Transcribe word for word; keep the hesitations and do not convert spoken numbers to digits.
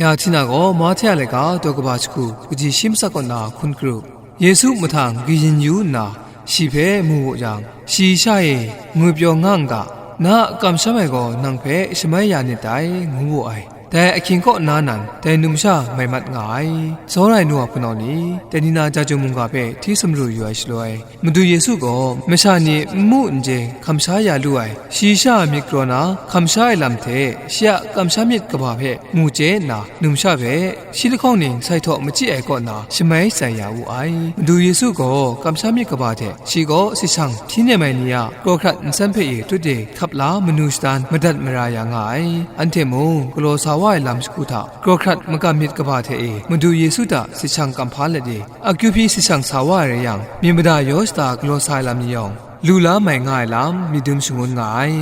Ya Htina gaw Mahte a laika daw kaba shagu kaji shi matsak kaw na hkun kru, Yesu mahtang kayin yu nna, shi hpe mu wu yang, shi sha e, ngwi pyaw nga n ga, na a kamsham ai gaw nang hpe shamai ya nit dai, ngu wu ai. Dai ahkying kaw na nan, dai numsha mai mat nga ai. Tsawra ai nu a hpunau ni, dai ni na Jajung mungga hpe hti sumru yu ai shaloi, Madu Yesu gaw masha ni n mu n je hkam sha ya lu ai, shi sha a myit karaw na hkam sha ai lam hte shi a kamsham myit kaba hpe mu chye nna, numsha hpe shi lahkawng ning sai htaw machyi ai kaw na shamai shatsai ya wu ai. Madu Yesu gaw kamsham myit kaba hte shi gaw sahkyang hti nem ai ni a krawhkrat nsen hpe e tut e hkap la manu shadan madat mara ya nga ai. Anhte mung galaw sa wa ai lam shagu hta krawhkrat magam myit kaba hte e Madu Yesu hta sahkyang kam hpa let e, akyu hpyi sahkyang sa wa ai rai yang, myit mada yaw shada galaw sa ai lam ni yawng, lu la mai nga ai lam myit dum shangun nga ai.